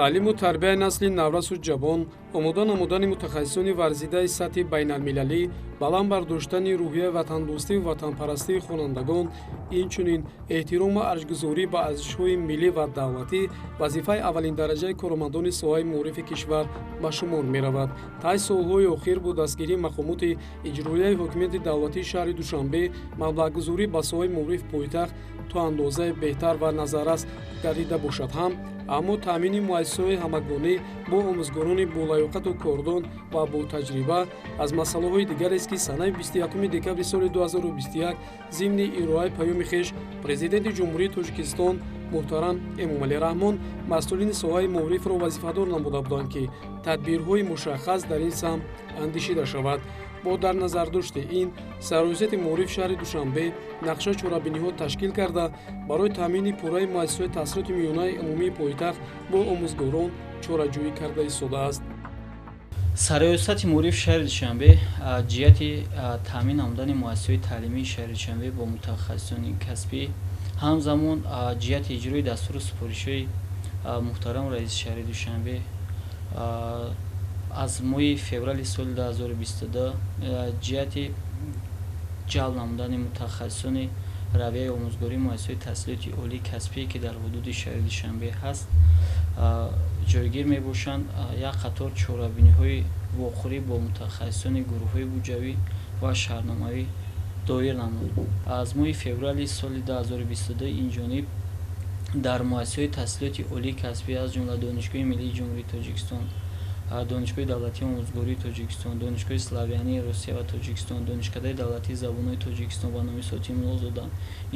Таълиму тарбияи насли наврасу ҷавон, омода намудани мутахассисони варзидаи сатҳи байналмилалӣ, баланд бардоштани рӯҳияи ватандӯстиву ватанпарастии хонандагон, инчунин эҳтирому арҷгузорӣ ба арзишҳои миллӣ ва давлатӣ вазифаи аввалиндараҷаи кормандони соҳаи маорифи кишвар ба шумор меравад. Тай солҳои охир бо дастгирии мақомоти иҷроияи ҳокимияти давлатии шаҳри Душанбе маблағгузорӣ ба соҳаи маорифи пойтахт то андозае беҳтар ва назаррас гардида бошад ҳам, аммо таъмини муассисаҳои ҳамагонӣ бо омӯзгорони болаёқату кордон ва ботаҷриба аз масъалаҳои дигарест, ки санаи 21 декабри соли 2021 зимни ироаи паёми хеш Президенти Ҷумҳурии Тоҷикистон муҳтарам Эмомалӣ Раҳмон масъулини соҳаи маорифро вазифадор намуда буданд, ки тадбирҳои мушаххас дар ин самт андешида шавад. Бо дар назардошти ин Сарраёсати маориф шаҳри Душанбе нақша чорабиниҳо ташкил карда, барои таъмини пурраи муассисаҳои таҳсилоти миёнаи умумии пойтахт бо омӯзгорон чораҷӯӣ карда истодааст. Сарраёсати маориф шаҳри Душанбе ҷиҳати таъмин намудани муассисаҳои таълимии шаҳри Душанбе бо мутахассисони касбӣ, ҳамзамон ҷиҳати иҷрои дастуру супоришҳои муҳтарам раиси шаҳри Душанбе аз моҳи феврали соли 2022 ҷиҳати ҷалб намудани мутахассисони равияи омӯзгории муассисаҳои таҳсилоти олии касбие, ки дар ҳудуди шаҳри Душанбе ҳаст ҷойгир мебошанд, як қатор чорабиниҳои вохӯрӣ бо мутахассисони гурӯҳҳои буҷавӣ ва шаҳрномавӣ доир намуд. Аз моҳи феврали соли 2022 инҷониб дар муассисаҳои таҳсилоти олии касбӣ, аз ҷумла Донишгоҳи миллии Ҷумҳурии Тоҷикистон, Донишгоҳи давлатии омӯзгории Тоҷикистон, Донишгоҳи славянии Русия ва Тоҷикистон, Донишкадаи давлатии забонҳои Тоҷикистон ба номи Сотим Муллозода,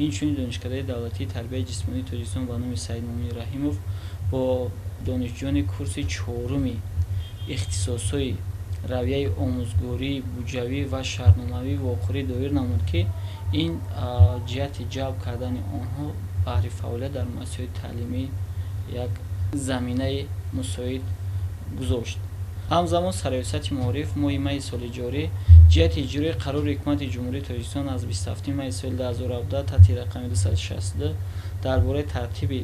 инчунин Донишкадаи давлатии тарбияи ҷисмонии Тоҷикистон ба номи Саидмӯмин Раҳимов бо донишҷӯёни курси чоруми ихтисосҳои равияи омӯзгории буҷавӣ ва шаҳрномавӣ вохӯрӣ доир намуд, ки ин ҷиҳати ҷалб кардани онҳо баҳри фаъолият дар муассисаҳои таълимӣ як заминаи мусоид гузошт. Ҳамзамон Сарраёсати маориф моҳи майи соли ҷорӣ ҷиҳати иҷрои қарори Ҳукумати Ҷумҳурии Тоҷикистон аз 27 майи соли 2017 таҳти рақами 262 дар бораи тартиби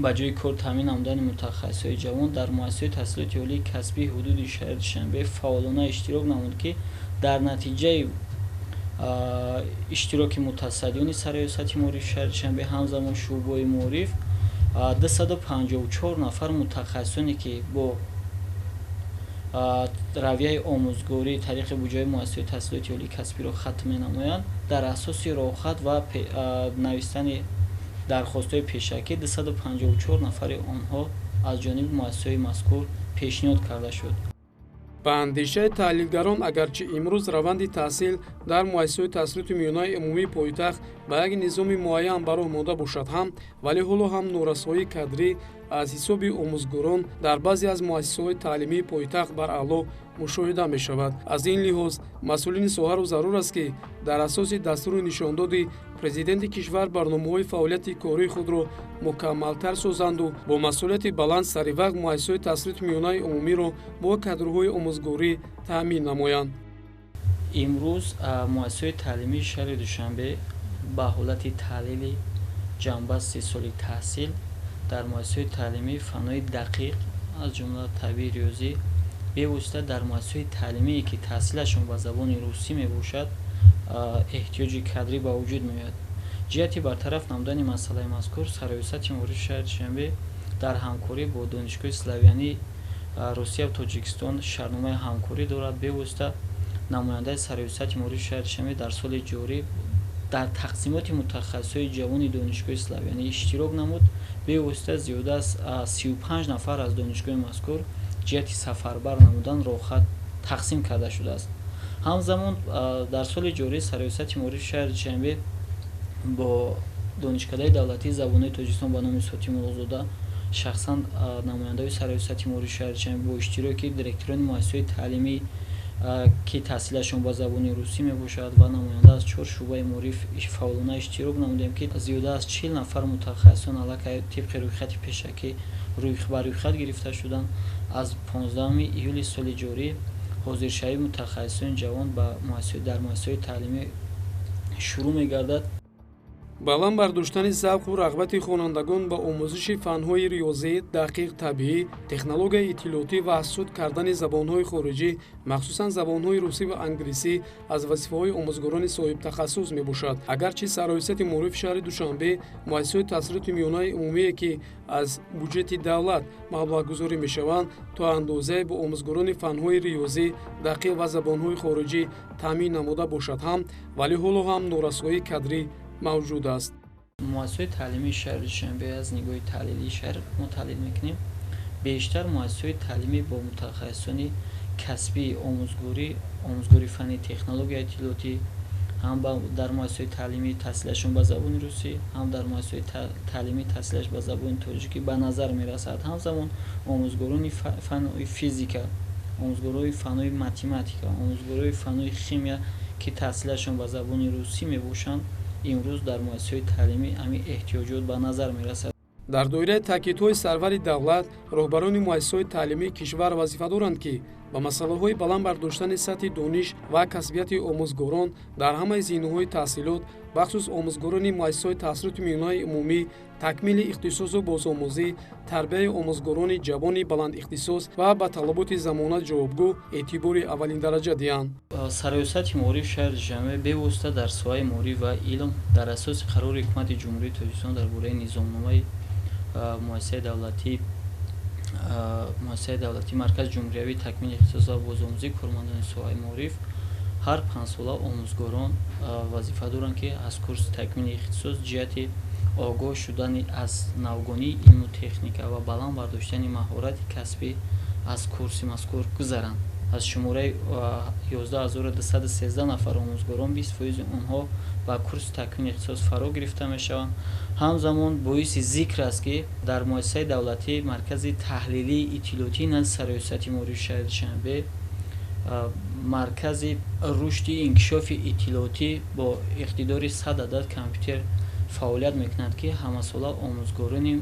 ба ҷои кор таъмин намудани мутахассисҳои ҷавон дар муассисаҳои таҳсилоти олии касбии ҳудуди шаҳри Душанбе фаъолона иштирок намуд, ки дар натиҷаи иштироки мутасаддиёни Сарраёсати маорифи шаҳри Душанбе, ҳамзамон шӯъбаҳои маориф, 254 нафар мутахассисоне, ки бо равияи омӯзгорӣ тариқи буҷаи муассисаҳои таҳсилоти олии касбиро хатм менамоянд, дар асоси роҳхат ва навиштани дархостҳои пешакӣ 254 нафари онҳо аз ҷониби муассисаҳои мазкур пешниҳод карда шуд. Ба андешаи таҳлилгарон, агарчи имрӯз раванди таҳсил дар муассисаҳои таҳсилоти миёнаи умумии пойтахт ба як низоми муайян ба роҳ монда бошад ҳам, вале ҳоло ҳам норасоии кадрӣ аз ҳисоби омӯзгорон дар баъзе аз муассисаҳои таълимии пойтахт бараъло мушоҳида мешавад. Аз ин лиҳоз масъулини соҳаро зарур аст, ки дар асоси дастуру нишондоди президенти кишвар барномаҳои фаъолияти кории худро мукаммалтар созанду бо масъулияти баланд саривақт муассисаҳои таҳсилоти миёнаи умумиро бо кадрҳои омӯзгорӣ таъмин намоянд. Имрӯз муассисаҳои таълимии шаҳри Душанбе ба ҳолати таҳлили ҷамъбасти соли таҳсил дар муассисаҳои таълимии фанҳои дақиқ, аз ҷумла табиӣ, риёзӣ, бевосита дар муассисаҳои таълимие, ки таҳсилашон ба забони русӣ мебошад, эҳтиёҷи кадрӣ ба вуҷуд меояд. Ҷиҳати бартараф намудани масъалаи мазкур Сарраёсати маорифи шаҳри Душанбе дар ҳамкорӣ бо Донишгоҳи славянии Русия ва Тоҷикистон шартномаи ҳамкорӣ дорад. Бевосита намояндаи Сарраёсати маорифи шаҳри Душанбе дар соли ҷорӣ дар тақсимоти мутахассисҳои ҷавони Донишгоҳи славянӣ иштирок намуд. Бевосита зиёда аз 35 нафар аз донишгоҳи мазкур ҷиҳати сафарбар намудан роҳхат тақсим карда шудааст. Ҳамзамон дар соли ҷорӣ Сарраёсати маорифи шаҳри Душанбе бо Донишкадаи давлатии забонҳои Тоҷикистон ба номи Сотим Муллозода, шахсан намояндаҳои Сарраёсати маорифи шаҳри Душанбе бо иштироки директорони муассисаҳои таълимӣ, ки таҳсилашон ба забони русӣ мебошад, ва намоянда аз чор шӯъбаи маориф фаъолона иштирок намудем, ки зиёда аз 40 нафар мутахассисон аллакай тибқи рӯйхати пешакӣ ба рӯйхат гирифта шуданд. Аз 15 июли соли ҷорӣ ҳозиршавии мутахассисони ҷавон дар муассисаҳои таълимӣ шурӯъ мегардад. Баланд бардоштани завқу рағбати хонандагон ба омӯзиши фанҳои риёзӣ, дақиқ, табиӣ, технологияи иттилоотӣ ва аз суд кардани забонҳои хориҷӣ, махсусан забонҳои русӣ ва англисӣ, аз вазифаҳои омӯзгорони соҳибтахассус мебошад. Агарчи Сарраёсати маорифи шаҳри Душанбе муассисаҳои таҳсилоти миёнаи умумие, ки аз буҷети давлат маблағгузорӣ мешаванд, то андозае бо омӯзгорони фанҳои риёзӣ, дақиқ ва забонҳои хориҷӣ таъмин намуда бошад ҳам, вале ҳоло ҳам норасоии кадрӣ мавҷуд аст. Муассисаҳои таълимии шаҳри Душанбе аз нигоҳи таҳлилии шаҳр мо таҳлил мекунем. Бештар муассисаҳои таълимӣ бо мутахассисони касбии омӯзгорӣ, омӯзгори фанни технологияи иттилоотӣ, ҳам дар муассисаҳои таълимӣ таҳсилашон ба забони русӣ, ҳам дар муассисаҳои таълимӣ таҳсилаш ба забони тоҷикӣ ба назар мерасад. Ҳамзамон омӯзгорони фанҳои физика, омӯзгорони фанҳои математика, омӯзгорони фанҳои химия, ки таҳсилашон ба забони русӣ мебошанд, имрӯз дар муассисаҳои таълимӣ ҳамин эҳтиёҷот ба назар мерасад. Дар доираи таъкидҳои сарвари давлат, роҳбарони муассисаҳои таълимии кишвар вазифа доранд, ки ба масъалаҳои баланд бардоштани сатҳи дониш ва касбияти омӯзгорон дар ҳамаи зинаҳои таҳсилот, бахусус омӯзгорони муассисаҳои таҳсилоти миёнаи умумӣ, такмили ихтисосу бозомӯзӣ, тарбияи омӯзгорони ҷавони баландихтисос ва ба талаботи замона ҷавобгӯ эътибори аввалиндараҷа диҳанд. Сарраёсати маорифи шаҳри Душанбе бевосита дар соҳаи маориф ва илм дар асоси қарори Ҳукумати Ҷумҳурии Тоҷикистон дар бораи низомномаи муассисаи давлатии Маркази ҷумҳуриявии такмили ихтисос ва бозомӯзии кормандони соҳаи маориф, ҳар 5 сола омӯзгорон вазифа доранд, ки аз курси такмили ихтисос ҷиҳати огоҳ шудани аз навгонии илму техника ва баланд бардоштани маҳорати касбӣ аз курси мазкур гузаранд. Аз шумораи 11 213 нафар омӯзгорон 20 фоизи онҳо ба курси такмили ихтисос фаро гирифта мешаванд. Ҳамзамон боиси зикр аст, ки дар муассисаи давлатии Маркази таҳлилии иттилоотии назди Сарраёсати маорифи шаҳри Душанбе маркази рушди инкишофи иттилоотӣ бо иқтидори 100 адад компютер фаъолият мекунад, ки ҳамасола омӯзгорони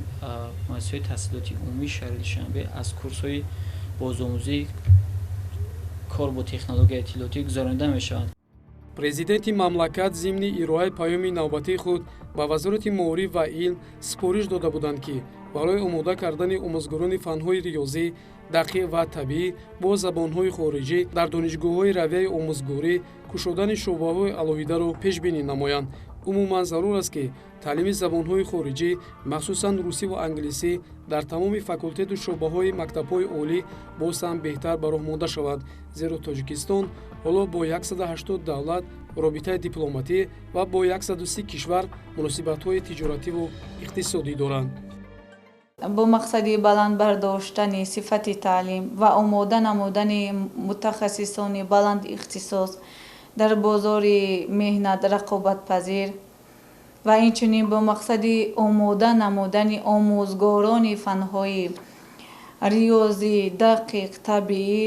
муассисаҳои таҳсилоти умумии шаҳри Душанбе аз курсҳои бозомӯзӣ кор бо технологияи иттилоотӣ гузаронида мешаванд. Президенти мамлакат зимни ироаи паёми навбатии худ ба Вазорати маориф ва илм супориш дода буданд, ки барои омода кардани омӯзгорони фанҳои риёзӣ, дақиқ ва табиӣ бо забонҳои хориҷӣ дар донишгоҳҳои равияи омӯзгорӣ кушодани шӯъбаҳои алоҳидаро пешбинӣ намоянд. Умуман, зарур аст, ки таълими забонҳои хориҷӣ, махсусан русӣ ва англисӣ, дар тамоми факултету шӯъбаҳои мактабҳои олӣ боз ҳам беҳтар ба роҳ монда шавад, зеро Тоҷикистон ҳоло бо 180 давлат робитаи дипломатӣ ва бо 130 кишвар муносибатҳои тиҷоративу иқтисодӣ доранд. Бо мақсади баланд бардоштани сифати таълим ва омода намудани мутахассисони баланд ихтисос дар бозори меҳнат рақобатпазир ва инчунин бо мақсади омода намудани омӯзгорони фанҳои риёзӣ, дақиқ, табиӣ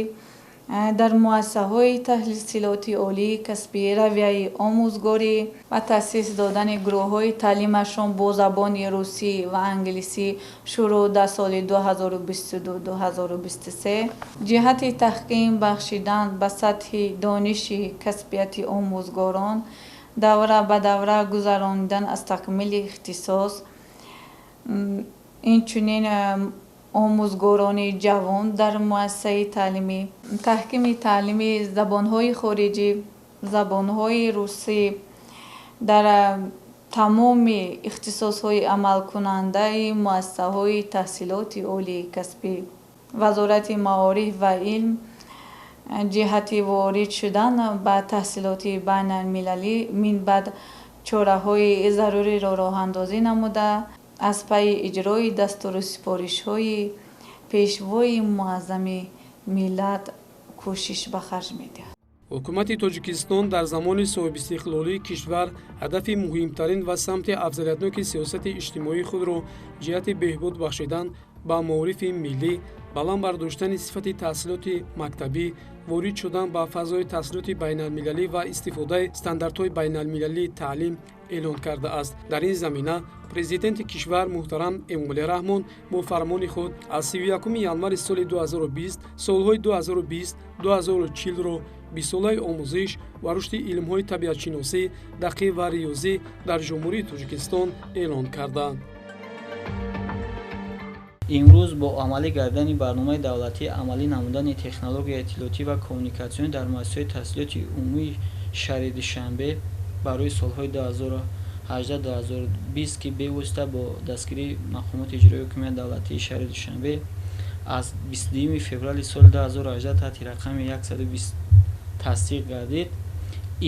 дар муассисаҳои таҳсилоти олии касбии равияи омӯзгорӣ ва таъсис додани гурӯҳҳои таълимашон бо забони русӣ ва англисӣ шурӯъ дар соли 2022-2023 ҷиҳати таҳким бахшидан ба сатҳи дониши касбияти омӯзгорон, давра ба давра гузаронидан аз такмили ихтисос, инчунин омӯзгорони ҷавон дар муассисаи таълимӣ, таҳкими таълими забонҳои хориҷӣ, забонҳои русӣ дар тамоми ихтисосҳои амалкунандаи муассисаҳои таҳсилоти олии касбӣ, Вазорати маориф ва илм ҷиҳати ворид шудан ба таҳсилоти байналмилалӣ минбаъд чораҳои заруриро роҳандозӣ намуда, аз пайи иҷрои дастуру супоришҳои Пешвои муаззами миллат кӯшиш ба харҷ медиҳад. Ҳукумати Тоҷикистон дар замони соҳибистиқлолии кишвар ҳадафи муҳимтарин ва самти афзалиятноки сиёсати иҷтимоии худро ҷиҳати беҳбуд бахшидан ба маорифи миллӣ, баланд бардоштани сифати таҳсилоти мактабӣ, ворид шудан ба фазои таҳсилоти байналмилалӣ ва истифодаи стандартҳои байналмилалии таълим эълон кардааст. Дар ин замина Президенти кишвар муҳтарам Эмомалӣ Раҳмон бо фармони худ аз 31 январи соли 2020 солҳои 2020-2040-ро бистсолаи омӯзиш ва рушди илмҳои табиатшиносӣ, дақиқ ва риёзӣ дар Ҷумҳурии Тоҷикистон эълон карданд. Имрӯз бо амалӣ гардидани барномаи давлатӣ амалӣ намудани технологияи иттилоотӣ ва коммуникатсионӣ дар муассисаҳои таҳсилоти умумии шаҳри Душанбе барои солҳои 2018-2020, ки бевосита бо дастгирии мақомоти иҷроии ҳукумати давлатии шаҳри Душанбе аз 22 феврали соли 2018 таҳти рақами 120 тасдиқ гардид,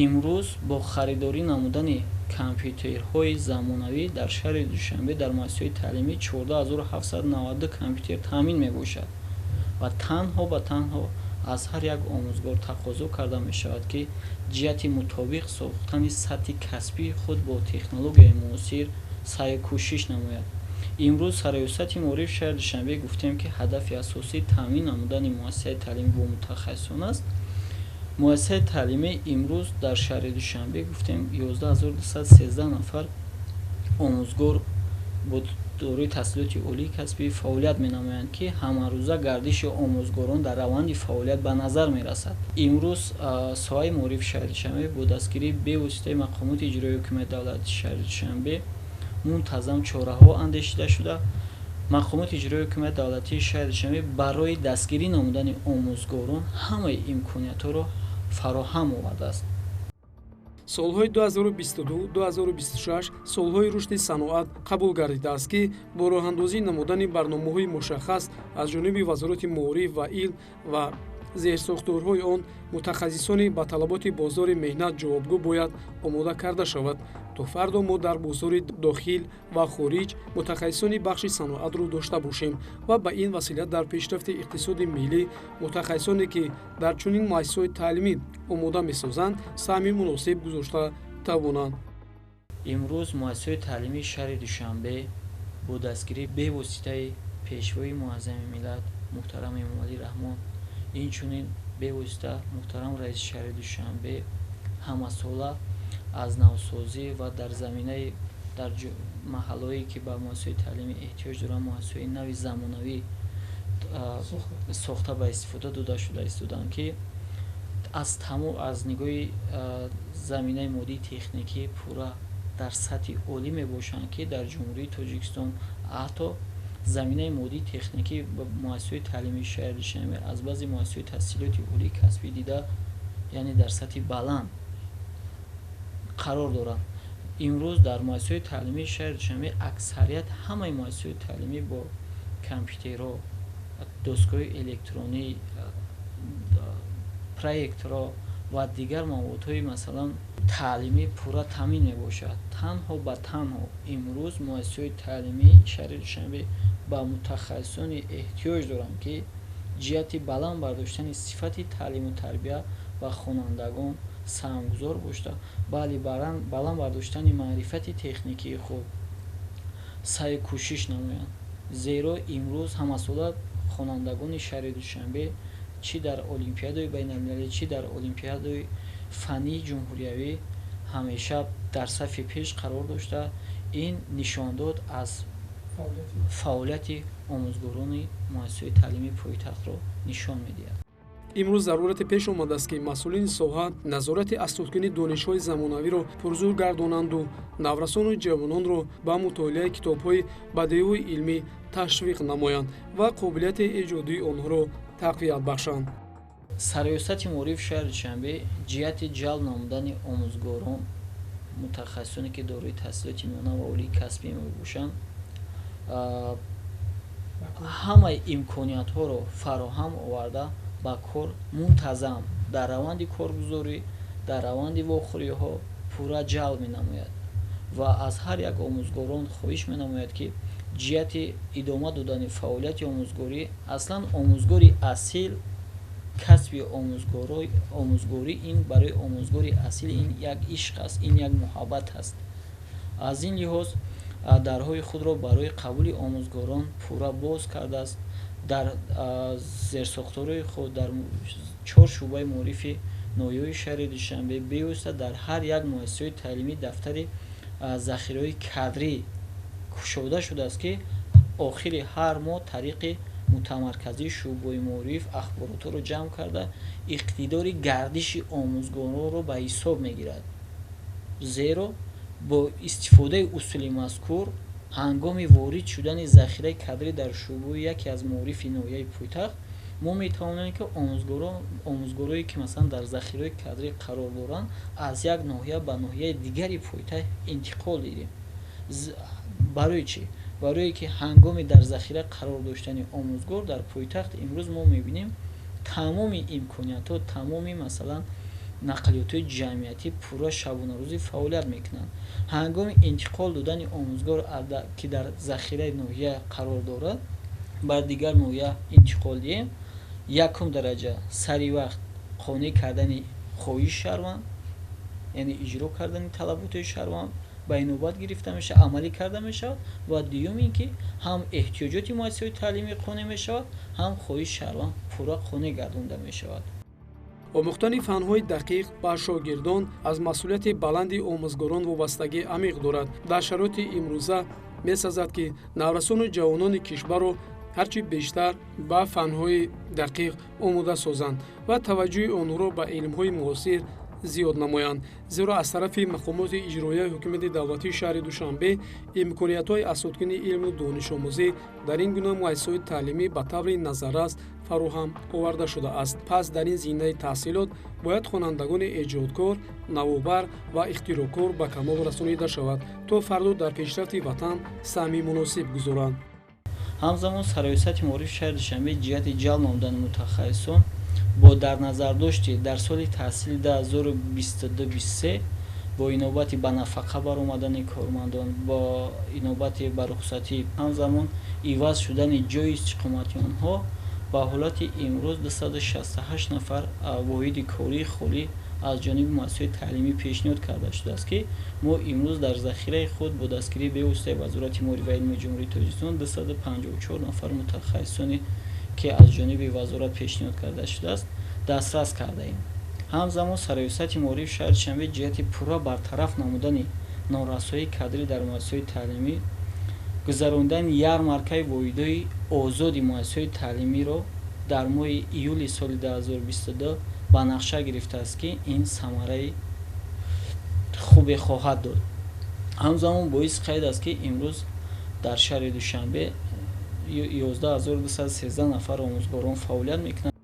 имрӯз бо харидорӣ намудани компютерҳои замонавӣ дар шаҳри Душанбе дар муассисаҳои таълимӣ 14792 компютер таъмин мебошад ва танҳо ба танҳо аз ҳар як омӯзгор тақозо карда мешавад, ки ҷиҳати мутобиқ сохтани сатҳи касбии худ бо технологияи муосир саъю кӯшиш намояд. Имрӯз Сарраёсати маориф шаҳри Душанбе гуфтем, ки ҳадафи асосӣ таъмин намудани муассисаи таълимӣ бо мутахассисон аст. Муассисаи таълимӣ имрӯз дар шаҳри Душанбе гуфтем 11213 нафар омӯзгор бо дорои таҳсилоти олии касбӣ фаъолият менамоянд, ки ҳамарӯза гардиши омӯзгорон дар раванди фаъолият ба назар мерасад. Имрӯз соҳаи маорифи шаҳри Душанбе бо дастгирии бевоситаи мақомоти иҷроии ҳукумати давлати шаҳри Душанбе мунтазам чораҳо андешида шуда, мақомоти иҷроии ҳукумати давлатии шаҳри Душанбе барои дастгирӣ намудани омӯзгорон ҳамаи имкониятҳоро фароҳам овардааст. Солҳои 2022-2026 солҳои рушди саноат қабул гардидааст, ки бо роҳандозӣ намудани барномаҳои мушаххас аз ҷониби Вазорати маориф ва илм ва зерсохторҳои он мутахассисони ба талаботи бозори меҳнат ҷавобгӯ бояд омода карда шавад, то фардо мо дар бозори дохил ва хориҷ мутахассисони бахши саноатро дошта бошем ва ба ин васила дар пешрафти иқтисоди миллӣ мутахассисоне, ки дар чунин муассисаҳои таълимӣ омода месозанд, саҳми муносиб гузошта тавонанд. Имрӯз муассисаҳои таълимии шаҳри Душанбе бо дастгирии бевоситаи Пешвои Муаззами миллат муҳтарам Эмомалӣ Раҳмон, инчунин бевосита муҳтарам раиси шаҳри Душанбе ҳамасола аз навсозӣ ва дар заминаи дар маҳаллое, ки ба муассисаҳои таълимӣ эҳтиёҷ доранд, муассисаҳои нави замонавӣ сохта ба истифода дода шуда истоданд, ки аз тамом аз нигоҳи заминаи моддии техникӣ пурра дар сатҳи олӣ мебошанд, ки дар Ҷумҳурии Тоҷикистон ҳатто заминаи моддии техникӣ ба муассисаҳои таълимии шаҳри Душанбе аз баъзе муассисаҳои таҳсилоти олии касбӣ дида, яъне дар сатҳи баланд қарор доранд. Имрӯз дар муассисаҳои таълимии шаҳри Душанбе аксарият ҳамаи муассисаҳои таълимӣ бо компютерҳо, дастгоҳҳои электронӣ, проекторҳо ва дигар маводҳои масалан таълимӣ пурра таъмин мебошад. Танҳо ба танҳо имрӯз муассисаҳои таълимии шаҳри Душанбе ба мутахассисони эҳтиёҷ доранд, ки ҷиҳати баланд бардоштани сифати таълиму тарбия ба хонандагон саҳмгузор бошда, бале баланд бардоштани маърифати техникии худ саъю кӯшиш намоянд. Зеро имрӯз ҳамасола хонандагони шаҳри Душанбе чӣ дар олимпиадаҳои байналмилалӣ, чӣ дар олимпиадаҳои фаннии ҷумҳуриявӣ ҳамеша дар сафи пеш қарор дошта, ин нишондод аз фаъолияти омӯзгорони муассисаҳои таълимии пойтахтро нишон медиҳад. Имрӯз зарурате пеш омадааст, ки масъулини соҳа назорати азхудкунии донишҳои замонавиро пурзур гардонанду наврасону ҷавононро ба мутолиаи китобҳои бадеиву илмӣ ташвиқ намоянд ва қобилияти эҷодии онҳоро тақвият бахшанд. Сарраёсати маорифи шаҳри Душанбе ҷиҳати ҷалб намудани омӯзгорон, мутахассисоне, ки дорои таҳсилоти миёна ва олии касбӣ мебошанд, ҳамаи имкониятҳоро фароҳам оварда, ба кор мунтазам дар раванди коргузорӣ, дар раванди вохӯриҳо пурра ҷалб менамояд ва аз ҳар як омӯзгорон хоҳиш менамояд, ки ҷиҳати идома додани фаъолияти омӯзгорӣ, аслан омӯзгори асил, касби омӯзгорӣ ин барои омӯзгори асил ин як ишқ аст, ин як муҳаббат аст. Аз ин лиҳоз дарҳои худро барои қабули омӯзгорон пурра боз кардааст. Дар зерсохторҳои худ дар 4 шӯъбаи маорифи ноҳияҳои шаҳри Душанбе бевосита дар ҳар як муассисаҳои таълимӣ дафтари захираҳои кадрӣ кушода шудааст, ки охири ҳар моҳ тариқи Мутамарказии шӯъбаи маориф ахборотҳоро ҷамъ карда, иқтидори гардиши омӯзгоронро ба ҳисоб мегирад. Зеро бо истифодаи усули мазкур ҳангоми ворид шудани захираи кадрӣ дар шӯъбаи яке аз маорифи ноҳияи пойтахт мо метавонем, ки омӯзгорое, ки масалан дар захираҳои кадрӣ қарор доранд, аз як ноҳия ба ноҳияи дигари пойтахт интиқол дидем. Барои чӣ? Барое ки ҳангоми дар захира қарор доштани омӯзгор дар пойтахт имрӯз мо мебинем тамоми имкониятҳо, тамоми масалан нақлиётҳои ҷамъиятӣ пурра шабонарӯзӣ фаъолият мекунанд. Ҳангоми интиқол додани омӯзгор, ки дар захираи ноҳия қарор дорад, ба дигар ноҳия интиқол диҳем, якум дараҷа сари вақт қонеъ кардани хоҳиши шаҳрванд, яъне иҷро кардани талаботи шаҳрванд ба инобат гирифта мешавад, амалӣ карда мешавад, ва дуюм ин ки ҳам эҳтиёҷоти муассисаҳои таълимӣ қонеъ мешавад, ҳам хоҳиши шаҳрванд пурра қонеъ гардонда мешавад. Омӯхтани фанҳои дақиқ ба шогирдон аз масъулияти баланди омӯзгорон вобастагии амиқ дорад. Дар шароити имрӯза месазад, ки наврасону ҷавонони кишварро ҳарчи бештар ба фанҳои дақиқ омода созанд ва таваҷҷӯҳи онҳоро ба илмҳои муосир зиёд намоянд. Зеро аз тарафи мақомоти иҷроияи ҳукумати давлатии шаҳри Душанбе имкониятҳои азхудкунии илму донишомӯзӣ дар ин гуна муассисаҳои таълимӣ ба таври назаррас фароҳам оварда шудааст. Пас дар ин зинаи таҳсилот бояд хонандагони эҷодкор, навовар ва ихтироъкор ба камол расонида шавад, то фардо дар пешрафти ватан саҳми муносиб гузоранд. Ҳамзамон Сарраёсати маорифи шаҳри Душанбе ҷиҳати ҷалб намудани мутахассисон бо дар назардошти дар соли таҳсили 2022-23 бо инобати ба нафақа баромадани кормандон, бо инобати ба рухсатӣ, ҳамзамон иваз шудани ҷойи истиқомати онҳо, ба ҳолати имрӯз 268 нафар воҳиди кории холӣ аз ҷониби муассисаҳои таълимӣ пешниҳод карда шудааст, ки мо имрӯз дар захираи худ бо дастгирии бевоситаи Вазорати маориф ва илми Ҷумҳурии Тоҷикистон 254 нафар мутахассисоне, ки аз ҷониби вазорат пешниҳод карда шудааст, дастрас кардаем. Ҳамзамон Сарраёсати маорифи шаҳри Душанбе ҷиҳати пурра бартараф намудани норасоии кадрӣ дар муассисаҳои таълимӣ гузарондани ярмаркаи воҳидҳои озоди муассисаҳои таълимиро дар моҳи июли соли 2022 ба нақша гирифтааст, ки ин самараи хубе хоҳад дод. Ҳамзамон боиси қайд аст, ки имрӯз дар шаҳри Душанбе 11213 нафар омӯзгорон фаъолият мекунанд.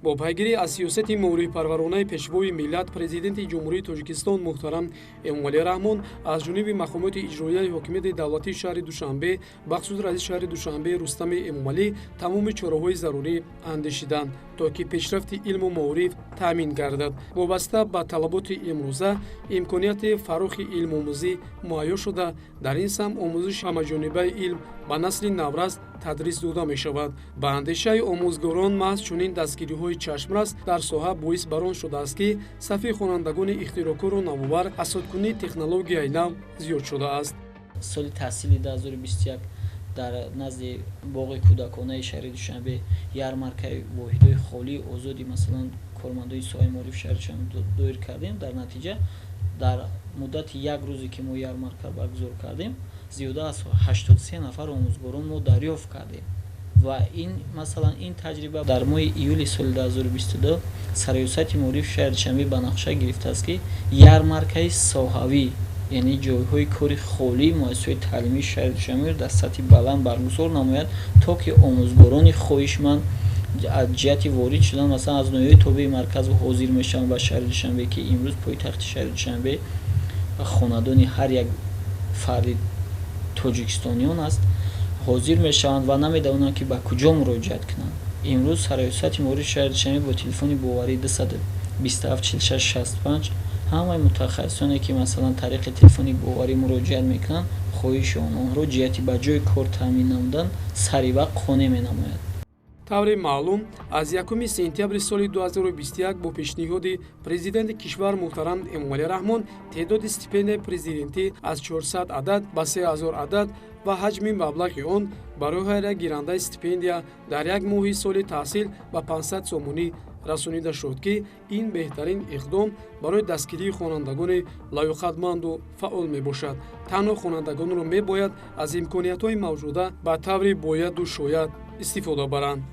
Бо пайгирӣ аз сиёсати маорифпарваронаи Пешвои миллат, Президенти Ҷумҳурии Тоҷикистон муҳтарам Эмомалӣ Раҳмон, аз ҷониби мақомоти иҷроияи ҳокимияти давлатии шаҳри Душанбе, бахусус раиси шаҳри Душанбе Рустами Эмомалӣ, тамоми чораҳои зарурӣ андешиданд, то ки пешрафти илму маориф таъмин гардад. Вобаста ба талаботи имрӯза имконияти фарохи илмомӯзӣ муҳайё шуда, дар ин самт омӯзиши ҳамаҷонибаи илм ба насли наврас тадрис дода мешавад. Ба андешаи омӯзгорон, маҳз чунин дастгириҳои чашмрас дар соҳа боис бар он шудааст, ки сафи хонандагони ихтироъкору навовар, азхудкунии технологияи нав зиёд шудааст. Соли таҳсили 2021 дар назди боғи кӯдаконаи шаҳри Душанбе ярмаркаи воҳидҳои холии озоди масалан кормандони соҳаи маорифи шаҳри Душанбе доир кардем. Дар натиҷа дар муддати як рӯзе, ки мо ярмарка баргузор кардем, зиёда аз 83 нафар омӯзгорон мо дарёфт кардем. Ва ин масалан ин таҷриба дар моҳи июли соли 2022 Сарраёсати маорифи шаҳри Душанбе ба нақша гирифтааст, ки ярмаркаи соҳавӣ, яъне ҷойҳои кори холии муассисаҳои таълимии шаҳри Душанберо дар сатҳи баланд баргузор намояд, то ки омӯзгорони хоҳишманд аз ҷиҳати ворид шудан масалан аз ноҳияҳои тобеи марказ ҳозир мешаванд ба шаҳри Душанбе, ки имрӯз пойтахти шаҳри Душанбе хонадони ҳар як фарди тоҷикистониён аст, ҳозир мешаванд ва намедонанд, ки ба куҷо муроҷиат кунанд. Имрӯз Сарраёсати маорифи шаҳри Душанбе бо телефони боварӣ 227 46 65 ҳамаи мутахассисоне, ки масалан тариқи телефони боварӣ муроҷиат мекунанд, хоҳиши онҳоро ҷиҳати ба ҷои кор таъмин намудан сари вақт қонеъ менамояд. Тавре маълум, аз 1 сентябри соли 2021 бо пешниҳоди Президенти кишвар муҳтарам Эмомалӣ Раҳмон теъдоди стипендияи президентӣ аз 400 адад ба 3000 адад ва ҳаҷми маблағи он барои ҳар як гирандаи стипендия дар як моҳи соли таҳсил ба 500 сомонӣ расонида шуд, ки ин беҳтарин иқдом барои дастгирии хонандагони лаёқатманду фаъол мебошад. Танҳо хонандагонро мебояд аз имкониятҳои мавҷуда ба таври бояду шояд Истифода баранд.